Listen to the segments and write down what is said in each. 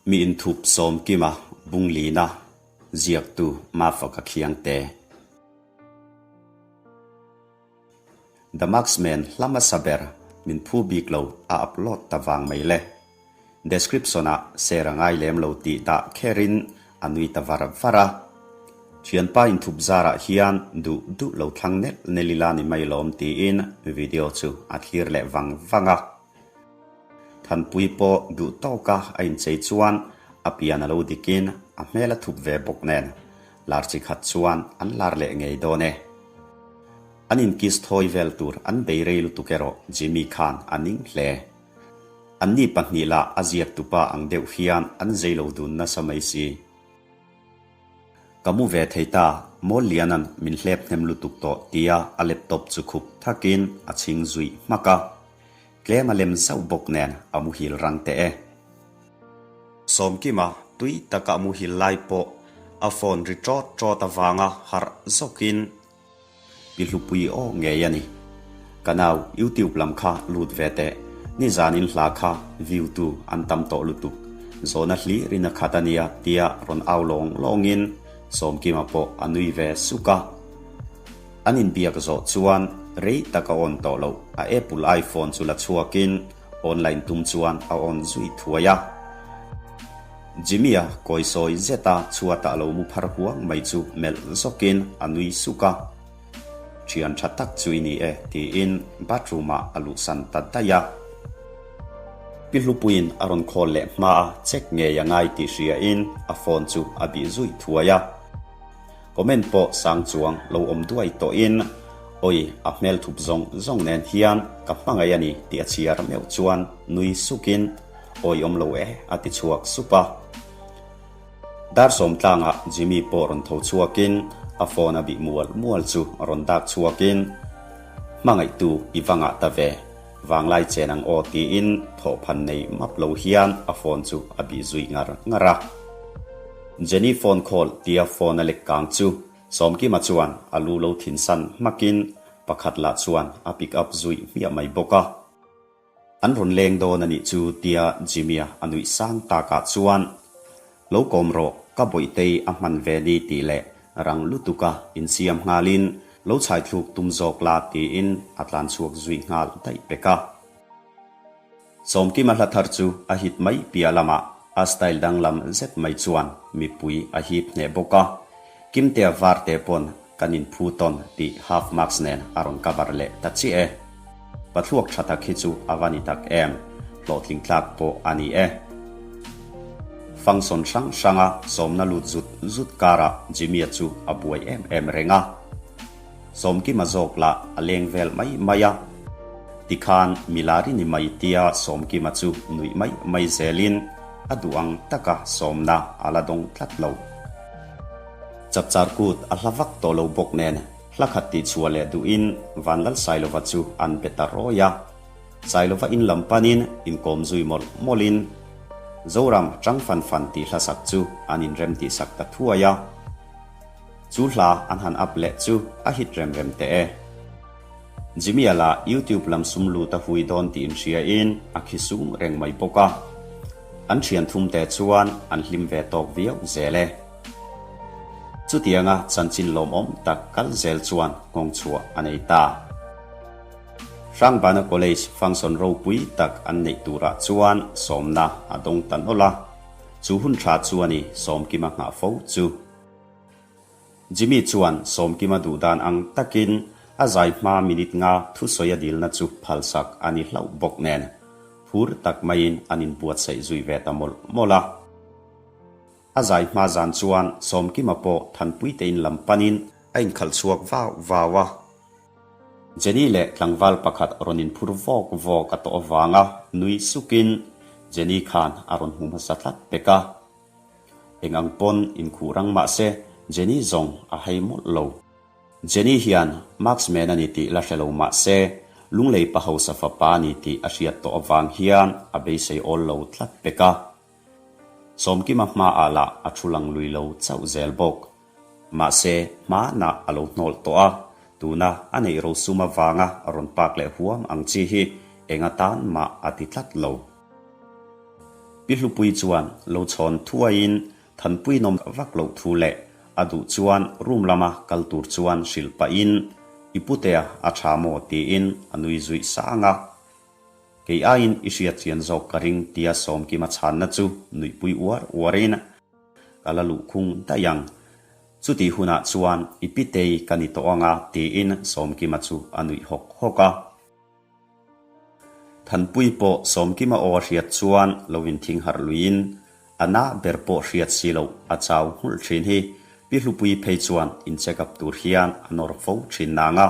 Mi inthup Sawmkima Bunglina ziaktu Mafaka Khiangte. The Marksman hla hmasa ber min phu bik lo a upload ta vang mai le. Description ah share a ngai lem lo tih dah kherin a nui ta var var a. Thianpa inthup zarah hian duh duh lo thlang nelh nelh ila ni mai lawm tiin video chu a thlir leh vang vang a. Thanpui pawh duh tawka a inchei chuan a pian a lo dikin a hmel a thup ve bawk nen lar chi khat chuan an lar leh ngei dawn e. An inkiss thawi vel tur an bei rei lutuk erawh Jimmy khan a ning hle. Anni pahnih lah a ziak tupa ang deuh hian an zei lo dun nasa mai si. Ka mu ve thei ta, Mawl Liana'n min hlep hnem lutuk tawh tia a laptop chu khup thakin a chhing zuih hmak a. Tlem a lem zauh bawk nen a muhil rang teh e. Sawmkima tui taka a muhil lai pawh a phone ri ṭawt ṭawt avanga harh zawkin Pi Hlupui aw ngei a ni. Ka nau YouTube lam kha lut ve teh. Nizanin hla kha view tu an tam tawh lutuk. Zawhna hlir in a khat a nia tia rawn au lawng lawngin Sawmkima pawh a nui ve suk a. An inbiak zawh chuan rei tak a on tawh loh. A Apple iPhone chu la chhuakin online tum chuan a on zui thuai a. Jimmy-a kawisawi zeta chhuatah a lo mu phar huang mai chu melh zawkin a nui suk a. Thian tha tak chu i ni e tiin bathroom-ah a luhsan ta daih a. Pi Hlupuiin a rawn call leh hma a check ngei a ngai tih hriain a phone chu a bih zui thuai a. Comment pawh sang chuang lo awm duai tawhin, Awi, a hmel thup zawng zawng nen hian ka hmangaih a ni tih a chhiar meuh chuan nui sukin, Awi awm lo e a ti chhuak sup a. Dar sawmtlangah Jimmy pawh rawn tho chhuakin a phone a bih mual mual chu rawn dak chhuakin, Hmangaihtu i va ngah ta ve, vanglai chen ang aw tiin thawhphan nei map lo hian a phone chu a bih zui ngar ngar a. Jenny phone call tia phone a lek kang chu Sawmkima chuan a lu lo thinsan hmakin pakhat lah chuan a pick up zui hmiah mai bawk a. An rawn leng dawn a nih chu tia Jimmy-a a nuih sang takah chuan, Lo kawm rawh, ka bawihtei a hman ve ni tih leh rang lutuka insiam nghalin lo chhaithluk tum zawk la tiin a tlan chhuak zui nghal daih pek a. Sawmkima hla thar chu a hit mai piah lamah a style danglam zet mai chuan mipui a hip hneh bawk a, Kimtea Varte pawn kan inphu tawn tih half marks nen a rawn cover leh ta chiah e. Pathluak tha tak hi chu a va ni tak em, hlawhtling tlak pawh a ni e. Function hrang hranga sawmna lut zut zut karah Jimmy-a chu a buai em em reng a. Sawmkima zawk lah a leng vel mai mai a. Tikhan milari ni mai tia Sawmkima chu nuih mai mai zelin a duh ang taka sawmna a la dawng tlat lo. Chapchar kut a hla vak tawh lo bawk nen hla khat tih chhuah leh duhin Vanlalsailova chu an be ta rawi a. Sailova in lam panin inkawm zui mawlh mawlhin Zoram tang fan fan tih hla sak chu an inrem tih sak ta thuai a. Chu hla an han up leh chu a hit rem rem teh e. Jimmy-a lah YouTube lam sum lut a hui dawn tih inhriain a khi sung reng mai bawk a. An thian thum te chuan an hlim ve tawk viau zel e. Chutianga chanchin lawmawm tak kal zel chuan nghawng chhuah a nei ta. Hrangbana College function ropui tak an neih turah chuan sawmna a dawng ta nawlh a. Chu hun tha chuan i Sawmkima nghah fo chu. Jimmy chuan Sawmkima duh dan ang takin a zai hma minute nga thusawi a dilna chu phalsak a ni hlauh bawk nen phur tak maiin an inbuatsaih zui ve ta mawlh mawlh a. A zai hma zan chuan Sawmkima pawh Thanpuite in lam panin a inkhalh chhuak vau vau a. Jenny leh tlangval pakhat rawn inphur vawk vawk a tawh avanga nui sukin Jenny khan a rawn hmu hmasa tlat pek a. Eng ang pawn inkhuh rang mah se Jenny zawng a hei mawlh lo. Jenny hian marksman a ni tih la hre lo mah se Lunglei pa hausa fapa a ni tih a hriat tawh avang hian a beisei awl lo tlat pek a. Sawmkima hmaah lah a thu lang lui lo chauh zel bawk. Mahse, hmanah a lo hnawlh tawh a, tuna a neih rosum avanga rawn pak leh huam ang chi hi eng atan mah a ti tlat lo. Pi Hlupuii chuan lo chhawn thuaiin Thanpui nawm vak loh thu leh a duh chuan room lama kal tur chuan hrilh pahin I putea a tha maw tiin a nui zuih sang a. Kei aiin i hriat chian zawk ka ring tia Sawmkima chhanna chu nuihpui uar uarin ka la luhkhung daih ang. Chutih hunah chuan i pitei ka ni tawh anga tiin Sawmkima chu a nuih hawk hawk a. Thanpui pawh Sawmkima aw a hriat chuan lo inthing harh luiin a na ber pawh hriat si loh a chau nghulh thin hi Pi Hlupui phei chuan in check up tur hian a nawr fo thin nang a.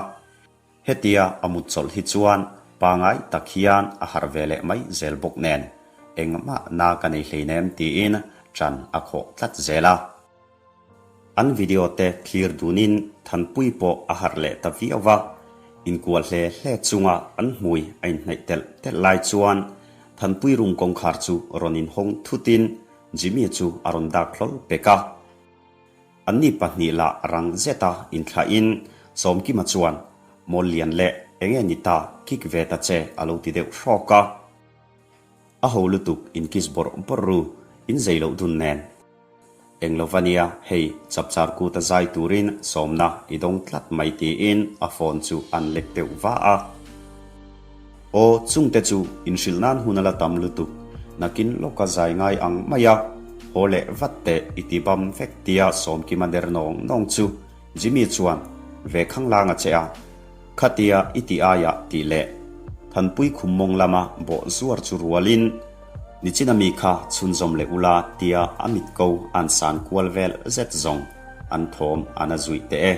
Hetia a mut chawlh hi chuan pangai tak hian a harh ve leh mai zel bawk nen engmah na ka nei hleinem tiin ṭan a khawh tlat zel a. An video te thlir dunin Thanpui pawh a harh leh ta viau va, inkual hle hle chunga an hmui a inhnaih telh telh lai chuan Thanpui room kawngkhar chu rawn inhawng thutin Jimmy chu a rawn dak hlawl pek a. Anni pahnih lah rang zeta inthlahin Sawmkima chuan, Mawl lian leh enge ni ta, kick ve ta che a lo ti deuh hrawk a. A ho lutuk in kiss bawrh bawrh ru, in zei loh dun nen. Eng lo va nia, hei chapchar kut a zai turin sawmna i dawng tlat mai tiin a phone chu an lek deuh va a. Aw, chungte chu inhrilh nan hun a la tam lutuk, nakin lawka zai ngai ang mai a, haw leh vat teh i ti bam vek tia Sawmkima der nawng nawng chu Jimmy chuan ve khanglang a che a. Khatia i ti aiah tih leh Thanpui khum mawng lama bawh zuar chu rualin Nichina mi kha chhunzawm leh ula tia a mit ko an san kual vel zet zawng an thawm an a zuih teh e.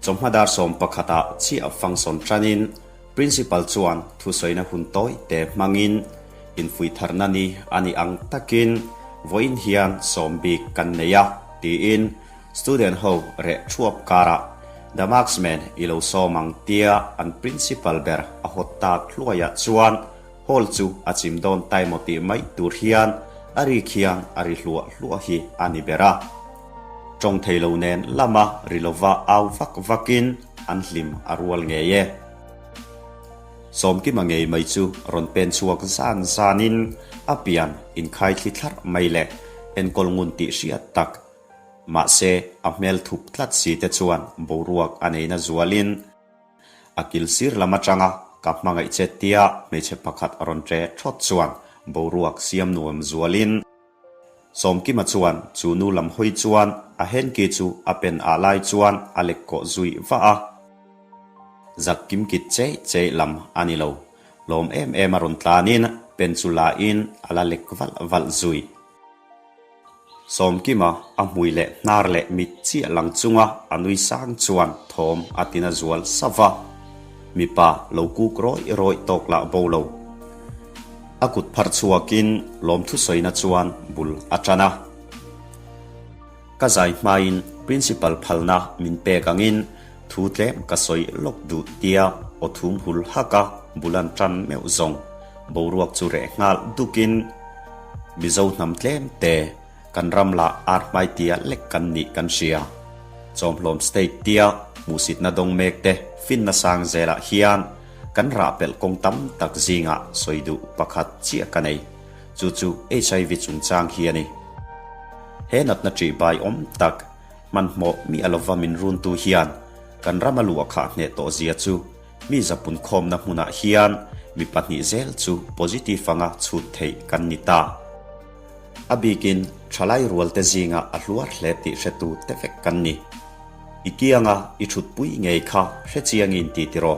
Chawhma dar 11 ah chiah function tanin Principal chuan thusawina hun tawi te hmangin infuitharna ni a nih ang takin vawiin hian sawm bik kan nei a tiin Student ho reh thuap karah The Marksman i lo sawm ang tia an principal ber a hawt tak hluaiah chuan hall chu a chim dawn tai maw tih mai tur hian a ri khiang a ri hluah hluah hi a ni ber a. Tawng thei lo nen lama ri lova au vak vakin an hlim a rual ngei e. Sawmkima ngei mai chu rawn pen chhuak zan zanin a pian inkhaithli thlarh mai leh enkawl ngun tih hriat tak Mahse, a hmel thup tlat si te chuan boruak a neina zualin a kil sir lam atanga ka hmangaih che tia hmeichhe pakhat a rawn ṭe ṭhawt chuan boruak siam nuam zualin Sawmkima chuan chu nu lam hawi chuan a hanky chu a pen ah lai chuan a lek kawh zui vah a. Zak kimkit cheih cheih lam a ni lo. Lawm em em a rawn tlanin pen chu la in a la lek valh valh zui. Sawmkima a hmui leh hnar leh mit chiah lang chunga a nui sang chuan thawm a tina zual sa va. Mipa lo kuk rawih rawih tawk lah bo lo. A kut phar chhuakin lawmthu sawina chuan bul a tan a. Ka zai hmain Principal phalna min pek angin thu tlem ka sawi lawk duh tia aw thum hul hak a bul an tan meuh zawng boruak chu reh nghal dukin Mizo hnam tlem te kan ram lah ar hmai tia lek kan nih kan hria. Chawmhlawm state tia hmuhsitna dawng mek te finna sang zelah hian kan rah pelh kawng tam tak zingah sawi duh pakhat chiah ka nei. Chu chu HIV chungchang hi a ni. He natna ṭih bai awm tak hmanhmawh mi a lova min runtu hian kan rama luah khah hneh tawh zia chu mi zapun khawmna hmunah hian mi pahnih zel chu positive anga chhut theih kan ni ta. A bikin ṭhalai rualte zingah a hluar hle tih hretu te vek kan ni. I kianga i ṭhutpui ngei kha hrechiangin ti tiraw?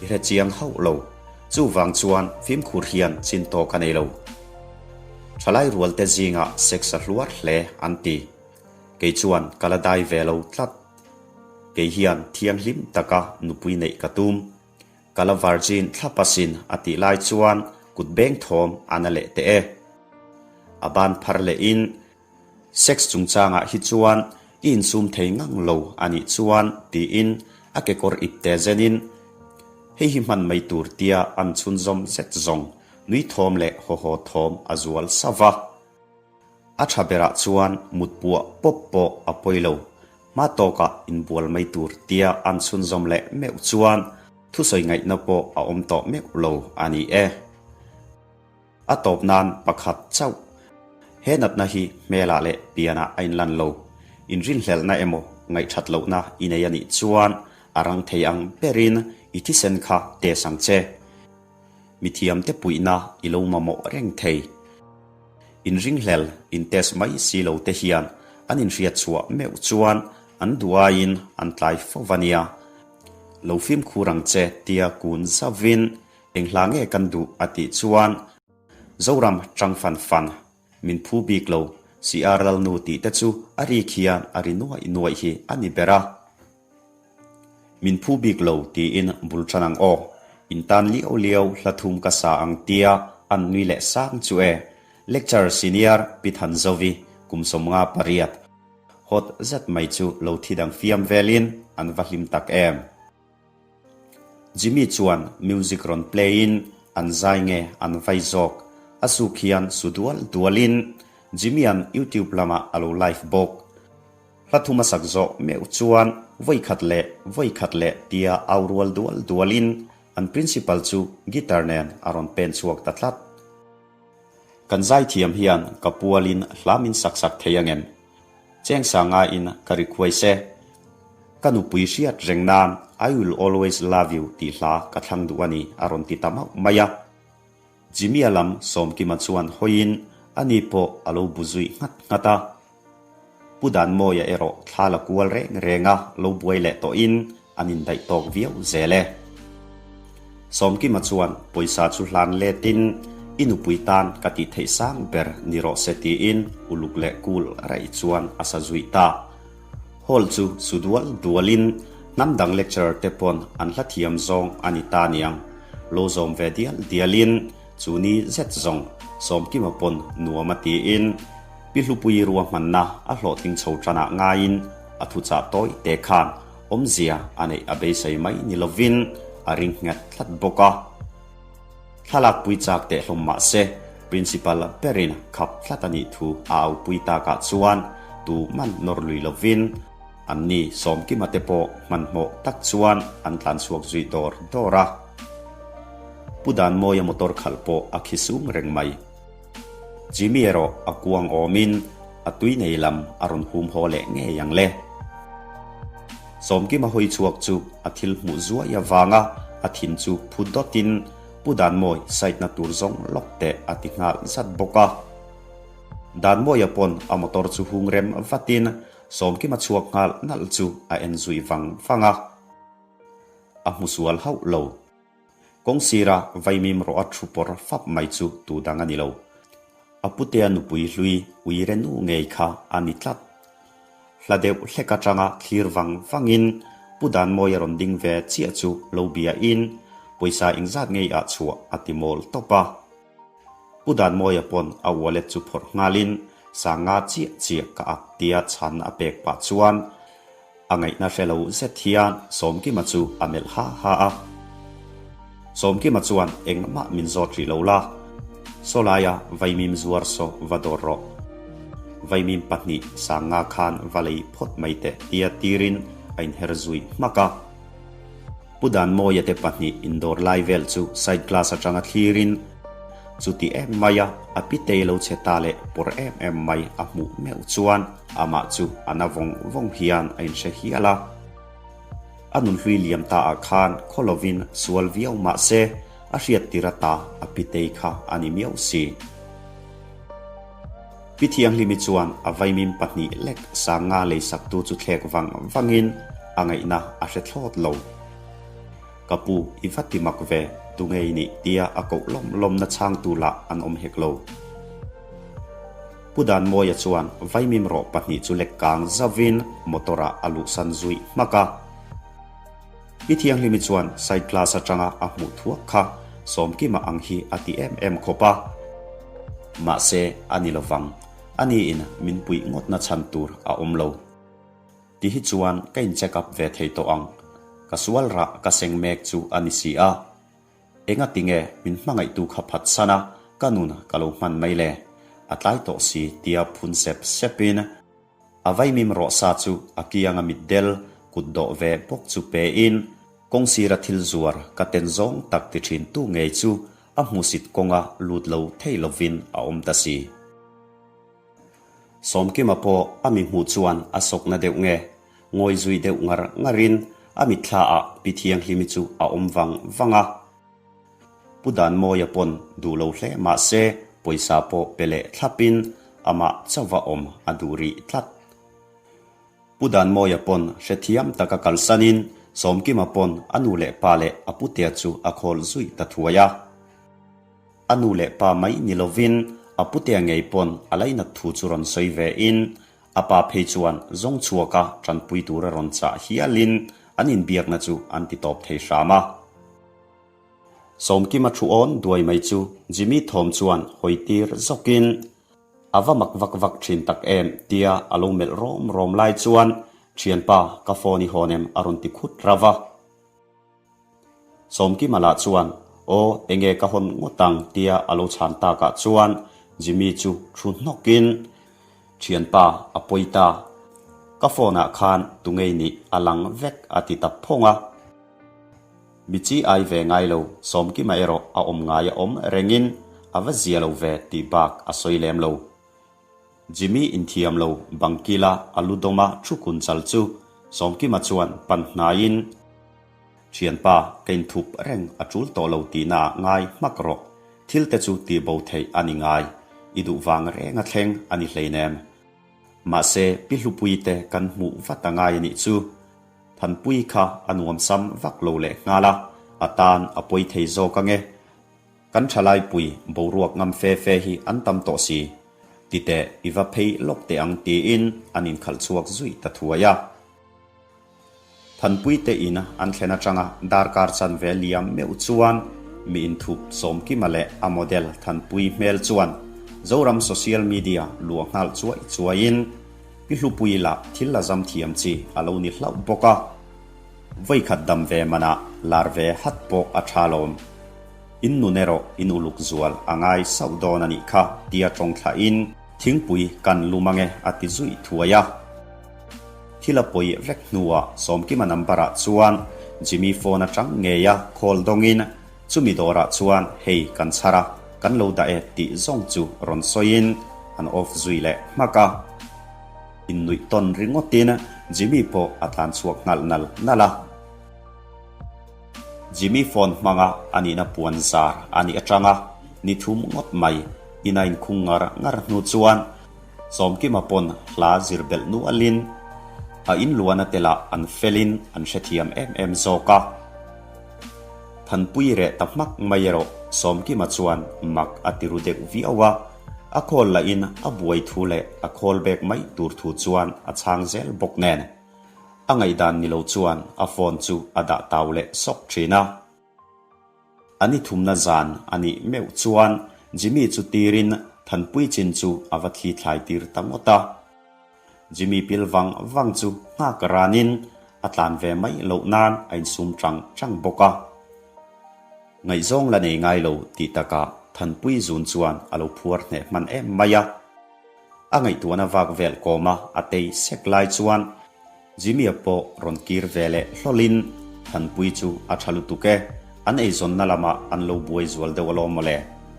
I hrechiang hauh lo. Chuvang chuan fimkhur hian chin tawk a nei lo. Thalai rualte zingah sex a hluar hle an ti. Kei chuan ka la dai ve lo tlat. Kei hian thianghlim taka nupui neih ka tum. Ka la virgin thlap asin a tih lai chuan kut beng thawm a na leh teh e. A ban phar lehin Sex chungchangah hi chuan i insum thei ngang lo a nih chuan tiin a kekawr ip te zenin hei hi hman mai tur tia an chhunzawm zet zawng nui thawm leh haw haw thawm a zual sa va. A tha berah chuan mut puah pawp pawh a pawi lo, hma tawkah inbual mai tur tia an chhunzawm leh meuh chuan thusawi ngaihna pawh a awm tawh meuh lo a ni e. A tawp nan pakhat chauh. He natna hi hmelah leh pianah a inlan lo. Inrinhlelhna emaw ngaihthat lohna i nei a nih chuan a rang thei ang berin i thisen kha test ang che. Mithiamte puihna i lo mamawh reng thei. Inringhlel in test mai si lo te hian an inhriat chhuah meuh chuan an duh aiin an tlai fo va nia. Lo fimkhur ang che tia kun zauhin eng hla nge kan duh a tih chuan Zoram tang fan fan min phu bik lo CR Lalnu tih te chu a rik hian a ri nuaih nuaih hi a ni ber a. Min phu bik lo tiin bul tan ang aw. In tan liau liau hla thum ka sa ang tia an nui leh sang chu e. Lecture senior Pi Thanzovi kum 58 hot zet mai chu lo thi dang fiam velin an va hlim tak em. Jimmy chuan music rawn play in an zai nge an vai zawk a suk hian su dual dualin Jimmy-a'n YouTube lamah a lo live bawk. Hla thum a sak zawh meuh chuan vawi khat leh vawi khat leh tia au rual dual dualin an principal chu guitar nen a rawn pen chhuak ta tlat. Kan zaithiam hian ka pualin hla min sak sak thei angem? Cheng sangaiin ka request e. Ka nupui hriat reng nan I will always love you tih hla ka thlang duh a ni a rawn ti ta mauh mai a. Jimmy-a lam Sawmkima chuan hawiin ani pawh a lo bu zui nghat nghat a. Pu Danmawia erawh thla la kual reng reng a lo buai leh tawhin an indaih tawk viau zel e. Sawmkima chuan pawisa chu hlan letin i nupui tan ka tih theih sang ber ni rawh se tiin uluk leh kul raih chuan a sa zuih ta. Hall chu su dual dualin hnam dang lecturer te pawn an hla thiam zawng a ni ta niang. Lo zawm ve dial dialin chu ni zet zawng Sawmkima pawn nuam a tiin Pi Hlupui ruahmanna a hlawhtling chho tanah ngaiin a thuchah tawi te khan awmzia a neih a beisei mai ni lovin a ring nghet tlat bawk a. Thlalak pui chak teh hlawm mah se Principal berin khap tlat a nih thu a aupui takah chuan tu man nawr lui lovin anni Sawmkima te pawh hmanhmawh tak chuan an tlan chhuak zui dawr dawr a. Pu Danmawia motor khalh pawh a khi sung reng mai. Jimmy erawh a kuang awmin a tui nei lam a rawn hum haw leh ngei ang le. Sawmkima hawi chhuak chu a thil hmuh zuai avanga a thin chu phu dawtin Pu Danmawi side na tur zawng lawk teh a ti nghal zat bawk a. Danmawia pawn a motor chu hung rem vatin Sawmkima chhuak nghal nalh chu a en zui vang vang a. A hmu sual hauh lo. Kawng sira vaimim rawh a thu pawr fap mai chu tu dang a ni lo. A putea nupui hlui uire nu ngei kha a ni tlat. Hla deuh hlek atanga thlir vang vangin Pu Danmawi a rawn ding ve chiah chu lo biain pawisa engzat ngei ah chhuah a ti mawl tawp a. Pu Danmawia pawn a wallet chu phawrh nghalin sanga chiah chiah ka ak tia chhan a pek pah chuan A ngaihna hre lo zet hian Sawmkima chu a melh ha ha a. Sawmkima chuan engmah min zawt rih lo la, saw laia vaimim zuar saw va dawr rawh. Vaimim pahnih sanga khan va lei phawt mai teh tia tirin a inher zui hmak a. Pu Danmawia te pahnih indawr lai vel chu side glass atanga thlirin chuti em mai a, a pitei lo che ta leh pawr em em mai a hmuh meuh chuan amah chu a na vawng vawng hian a inhre hial a. A nunhlui liam ta ah khan khaw lovin sual viau mah se a hriat tir ata a pitei kha a ni miau si. Pi Thianghlimi chuan a vaimim pahnih lek sanga leisaktu chu thlek vang vangin a ngaihna a hre thlawt lo. Ka pu, i va ti mak ve, tu ngei nih tia a koh lawm lawmna chhangtu lah an awm hek lo. Pu Danmawia chuan vaimim rawh pahnih chu lek kang zauvin motor-ah a luhsan zui hmak a. Pi Thianghlimi chuan side glass atanga a hmuh thuak kha Sawmkima ang hi a ti em em khawp a. Mahse, a ni lovang. Aniin min puih ngawtna chhan tur a awm lo. Ti hi chuan ka in check up ve thei tawh ang. Ka sual rah ka seng mek chu a ni si a. Enga tinge min hmangaihtu kha phatsan a, ka nun ka lo hman mai le. A tlai tawh si tia phun sep sepin A vaimim rawh sa chu a kianga mitdel kut dawh ve bawk chu pe in, kawng sira thil zuar ka ten zawng tak ti thin tu ngei chu A hmusit kawnga lut lo thei lovin a awm ta si. Sawmkima pawh a mi hmuh chuan a sawkna deuh nge, ngawi zui deuh ngar ngarin a mitthla ah Pi Thianghlimi chu a awm vang vang a. Pu Danmawia pawn duh lo hle mah se pawisa pawh pe leh thlapin amah chauva awm a duh rih tlat. Pu Danmawia pawn hrethiam taka kalsanin Sawmkima pawn a nu leh pa leh a putea chu a khawl zui ta thuai a. A nu leh pa mai ni lovin a putea ngei pawn a lainat thu chu rawn sawi ve in a pa phei chuan zawng chhuaka tanpui tura rawn chah hialin an inbiakna chu an ti tawp thei hram a. Sawmkima thu awn duai mai chu Jimmy thawm chuan hawi tir zawkin A va mak vak vak thin tak em tia a lo melh rawm rawm lai chuan Thianpa ka phone i hawn em a rawn ti khut rauh a. Sawmkima lah chuan Aw enge ka hawn ngawt ang tia a lo chhan takah chuan Jimmy chu thu hnawkin Thianpa a pawi ta. Ka phone ah khan tungei nih a lang vek a ti ta phawng a. Mi chi ai ve ngai lo, Sawmkima erawh a awm ngai a awm rengin a va zia lo ve tih bak a sawi lem lo. Jimmy inthiam lo bang kila a lu dawma thu kun chal chu Sawmkima chuan pan hnaiin, Thianpa, ka inthup reng a tul tawh lo tihna ah ngai hmak rawh. Thil te chu tihbo theih a ni ngai. I duh vang reng a thleng a ni hleinem. Mahse, Pi Hlupuii te kan hmuh vat a ngai a nih chu. Thanpui kha a nuamsam vak lo leh nghal a, a tan a pawi thei zawk ange. Kan thalaipui boruak ngam fe fe hi an tam tawh si. Titeh i va phei lawk teh ang tiin an inkhalh chhuak zui ta thuai a. Thanpui te in an thlen atanga darkar chanve liam meuh chuan mi inthup Sawmkima leh a model Thanpui hmel chuan Zoram social media luah nghal chuai chuaiin Pi Hlupui lah thil la zam thiam chi a lo ni hlauh bawk a, vawikhat dam ve manah lar ve hat pawh a tha lawm. In nun erawh in uluk zual a ngai sauh dawn a nih kha tia tawng thlahin thingpui kan lum ange a ti zui thuai a. Thil a pawi vek hnuah Sawmkima number ah chuan Jimmy phone atang ngei a call dawngin chumi dawrah chuan hei kan chhar a, kan lo dah e tih zawng chu rawn sawiin an off zui leh hmak a. Innuih tawn ringawtin Jimmy pawh a tlan chhuak nghalh nal nal a. Jimmy phone hmanga a nihna puan zar a nih atanga ni thum ngawt mai in a inkhung ngar ngar hnu chuan Sawmkima pawn hla zir belh nualin a inluana te lah an felin an hrethiam em em zawk a. Thanpui reh ta hmak mai erawh Sawmkima chuan mak a ti ru deuh viau a, a khawl lahin a buai thu leh a khawl bek mai tur thu chuan a chhang zel bawk nen. A ngaihdan ni lo chuan a phone chu a dah tau leh sawk thin a. A ni thumna zan a nih meuh chuan Jimmy chu tirin Thanpui chin chu a va thli thlai tir ta ngawt a. Jimmy pil vang vang chu nghak ranin a tlan ve mai loh nan a insum chang chang bawk a. Ngaihzawng la nei ngai lo tih takah Thanpui zun chuan a lo phuar hneh hman em mai a. A ngaihtuahna vak vel kawma a tei sek lai chuan Jimmy-a pawh rawn kir ve leh hlawlin Thanpui chu a tha lutuk e, an eizawnna lamah an lo buai zual deuh alawm mawle,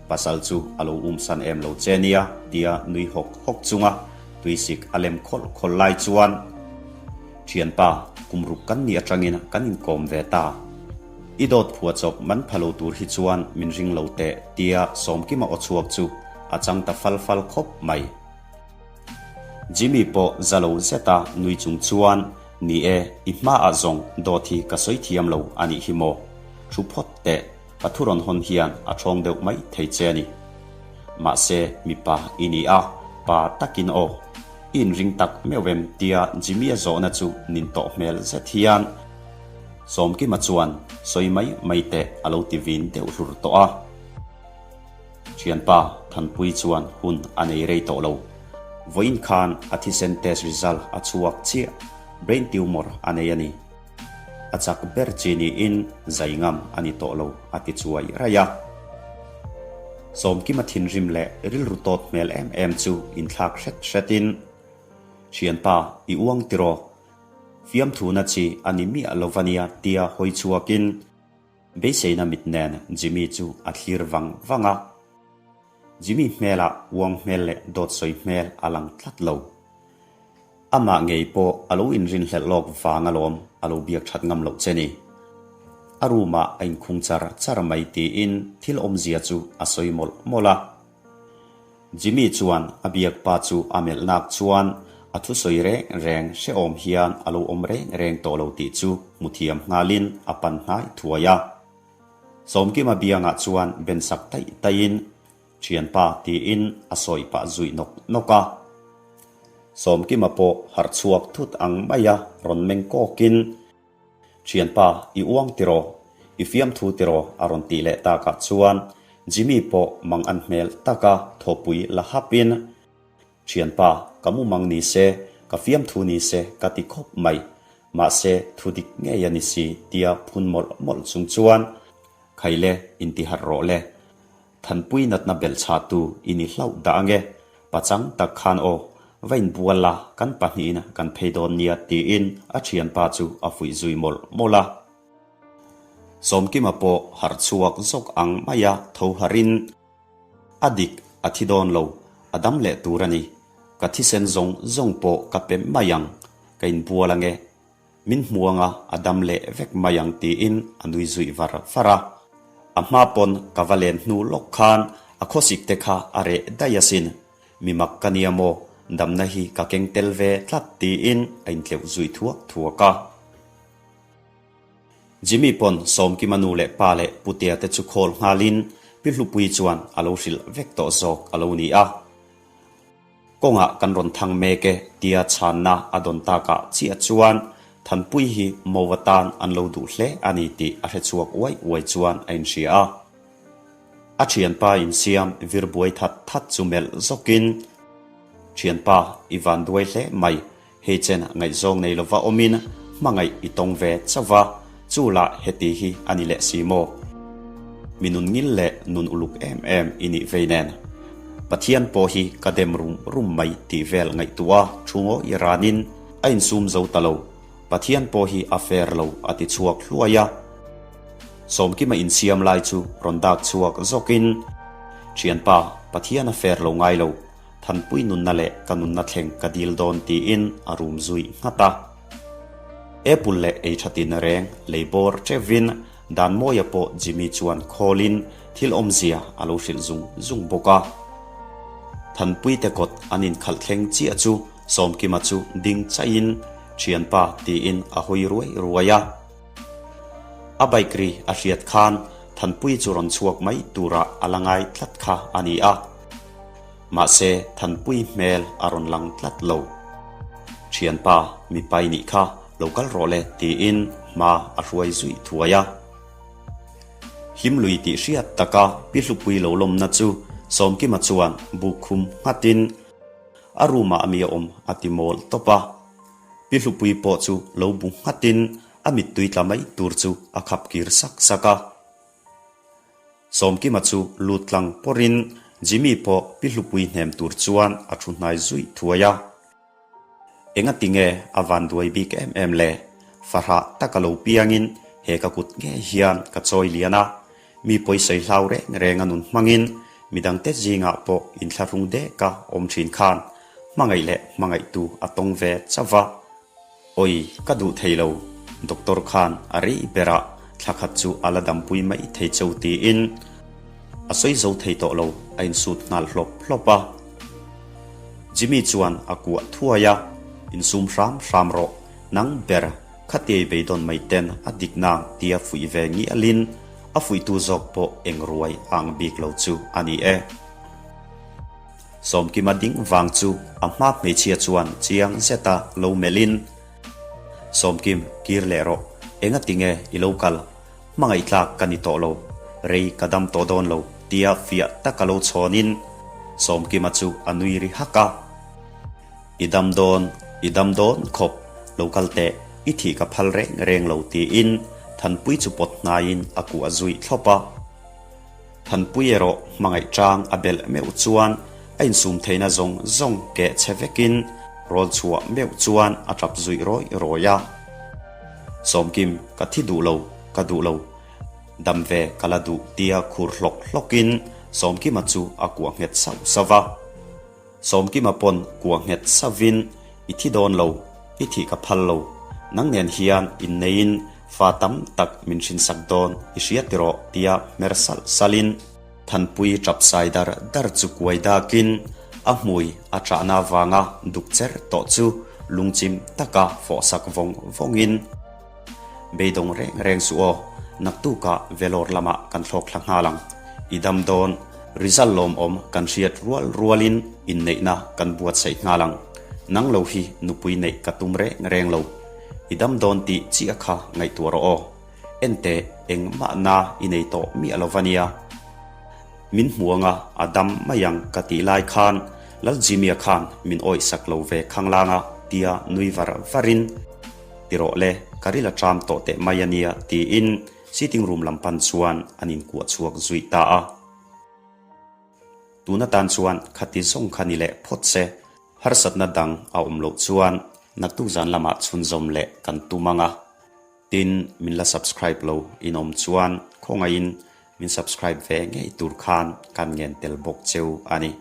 pasal chu a lo umsan em lo che nia tia nui hawk hawk chunga tuisik a lem khawlh khawlh lai chuan Thianpa, kum ruk kan nih atangin kan inkawm ve ta. I dawt phua chawp man pha lo tur hi chuan min ring lo teh tia Sawmkima aw chhuak chu a chang ta fal fal khawp mai. Jimmy pawh za lo zeta nui chung chuan, Ni e, i hmaah zawng dawt hi ka sawi thiam lo a nih hi maw? Thu phawt teh, ka thu rawn hawn hian a ṭhawng deuh mai thei che a ni. Mahse, mipa i ni a, pa takin aw. I inring tak meuh em? tia Jimmy-a zawhna chu nin tawh hmel zet hian Sawmkima chuan sawi mai mai teh a lo ti vin deuh hlur tawh a. Thianpa Thanpui chuan hun a nei rei tawh lo. Vawiin khan a thisen test result a chhuak chiah, brain tumor a nei a ni. A chak ber chi niin zai ngam a ni tawh lo a ti chuai raih a. Sawmkima thinrim leh rilru tawt hmel em em chu inthlak hret hretin, Thianpa, i uang tiraw? Fiamthuna chi a ni miah lo va nia tia hawi chhuakin. Beiseina mit nen Jimmy chu a thlir vang vang a. Jimmy hmelah uang hmel leh dawt sawi hmel a lang tlat lo. Amah ngei pawh a lo inrinhlelh lawk vang alawm a lo biak that ngam loh che ni. A room ah a inkhung char char mai tiin thil awmzia chu a sawi mawlh mawlh a. Jimmy chuan a biak pa chu a melh nak chuan a thusawi reng reng hrehawm hian a lo awm reng reng tawh lo tih chu hmu thiam nghalin a pan hnai thuai a. Sawmkima biangah chuan ben sak taih taihin Thianpa tiin a sawi pah zui nawk nawk a. Sawmkima pawh harh chhuak thut ang maia rawn meng kawkin, Thianpa, i uang tiraw? I fiamthu tiraw? a rawn tih leh takah chuan Jimmy pawh mang an hmel taka thawpui la hapin, Thianpa, ka mumang ni se, ka fiamthu ni se ka ti khawp mai. Mahse, thu dik ngei a ni si tia phun mawlh mawlh chung chuan, Khaile, intiharh rawh le. Thanpui natna belh chhahtu i ni hlauh dah ange, pachang tak khan aw, va inbual la, kan pahnihin kan phei dawn nia tiin a thianpa chu a fuih zui mawlh mawlh a. Sawmkima pawh harh chhuak zawk ang maia tho harhin, A dik, a thi dawn lo, a dam leh tur a ni, ka thisen zawng zawng pawh ka pe mai ang, ka inbual ange, Min hmuang a, a dam leh vek mai ang tiin a nui zuih var var a. A hma pawn ka va len hnu lawk khan a khawsik te kha a reh daih asin. Mi mak ka nia maw, damna hi ka keng tel ve tlat tiin a intleuh zui thuak thuak a. Jimmy pawn Sawmkima nu leh pa leh Putea te chu khawl nghalin Pi Hlupuii chuan a lo hrilh vek tawh zawk a lo ni a. Kawngah kan rawn thang mek e tia chhanna a dawn takah chiah chuan Thanpui hi Mo atan an lo duh hle a ni tih a hre chhuak uai uai chuan a inhria a. A thianpa insiam vir buai that that chu melh zawkin, Thianpa, i van duai hle mai, Hei chen ngaihzawng nei lova awmin hmangaih i tawng ve chauh va, chu lah heti hi a ni leh si maw? Mi nun ngil leh nun uluk em em i nih vei nen. Pathian pawh hi ka dem rum rum mai tih vel ngaihtuah a thu ngawi ranin a insum zo ta lo. Pathian pawh hi a fair lo a ti chhuak hluai a. Sawmkima insiam lai chu rawn dak chhuak zawkin, Thianpa, Pathian a fair lo ngai lo. Thanpui nunna leh ka nunna thleng ka dil dawn tiin a rum zui nghat a. Apple leh ei thatin reng lei bawr teuhin Danmawia pawh Jimmy chuan khawlin thil awmzia a lo hrilh zung zung bawk a. Thanpui te kawt an inkhalh thleng chiah chu Sawmkima chu ding chaihin Thianpa tiin a hawi ruai ruai a. A bike ri a hriat khan Thanpui chu rawn chhuak mai turah a la ngai tlat kha a ni a. Mahse Thanpui hmel a rawn lang tlat lo. Thianpa, mipai nih kha lo kal rawh le tiin hma a hruai zuih thuai a. Hlimlui tih hriat taka Pi Hlupui lo lawmna chu Sawmkima chuan buk khum nghatin a room ah mi a awm a ti mawl tawp a. Pi Hlupui pawh chu lo bu nghatin a mittui tla mai tur chu a khap kir sak sak a. Sawmkima chu lut tlang pawrin Jimmy pawh Pi Hlupui hnem tur chuan a thu hnai zuih thuai a. Engati nge a van duai bik em em le? Fahrah taka lo piangin he ka kut ngei hian ka chawi lian a, mi pawisawi hlau reng reng a nun hmangin midangte zingah pawh inthlahrung deka awm thin khan hmangaih leh hmangaihtu a tawng ve chauh va. Awi, ka duh thei lo, doctor khan a rei berah thla khat chu a la dampui mai thei cheu tiin a sawi zo thei tawh lo, a insut nghal hlawp hlawp a. Jimmy chuan a kuah thuai a, Insum hram hram rawh, nang ber khatiai beidawn mai ten a dik nang tia fuih ve ngialin a fuihtu zawk pawh eng ruai a ang bik lo chu a ni e. Sawmkima ding vang chu a hma hmeichhia chuan chiang zeta lo melhin, Sawmkim, kir leh rawh. Enga tinge i lo kal? Hmangaih tlak ka ni tawh lo. Rei ka dam tawh dawn lo, tia fiah taka lo chhawnin Sawmkima chu a nui ri hak a. I dam dawn, i dam dawn khawp, lo kal teh, i thih ka phal reng reng lo, tiin Thanpui chu pawt hnaiin a kuah zui thlawp a. Thanpui erawh hmangaih chang a belh meuh chuan a insum theihna zawng zawng keh chhe vekin rawl chhuah meuh chuan a tap zuih rawih rawih a. Sawmkim, ka thi duh lo, ka duh lo. Dam ve ka la duh tia khur hlawk hlawkin Sawmkima chu a kuah nghet sauh sauh a. Sawmkima pawn kuah nghet sauhin, I thi dawn lo, i thih ka phal lo. Nang nen hian inneiin fa tam tak min hrinsak dawn i hria tiraw tia hmer salh salhin, Thanpui tap sai dar dar chu kuai dakin a hmui a ṭahna avanga duk cher tawh chu lungchim taka fawhsak vawng vawngin, Beidawng reng reng suh aw, naktukah Vellore lamah kan thlawk thla nghal ang. I dam dawn, result lawmawm kan hriat rual rualin inneihna kan buatsaih nghal ang. Nang lo hi nupui neih ka tum reng reng lo. I dam dawn tih chiah kha ngaihtuah rawh aw. Enteh, engmah na i nei tawh miah lo va nia. Min hmu anga a dam mai ang ka tih lai khan Lal Jimmy-a khan min awih sak lo ve khanglang a tia nui var varin, Ti rawh le, ka ril a ṭam tawh teh mai a nia tiin sitting room lam pan chuan an inkuah chhuak zui ta a. Tun atan chuan khati zawng kha ni leh phawt se, harsatna dang a awm loh chuan naktuk zan lamah chhunzawm leh kan tum ang a. Tin, min la subscribe lo in awm chuan khawngaihin min subscribe ve ngei tur khan kan ngen tel bawk cheu a ni.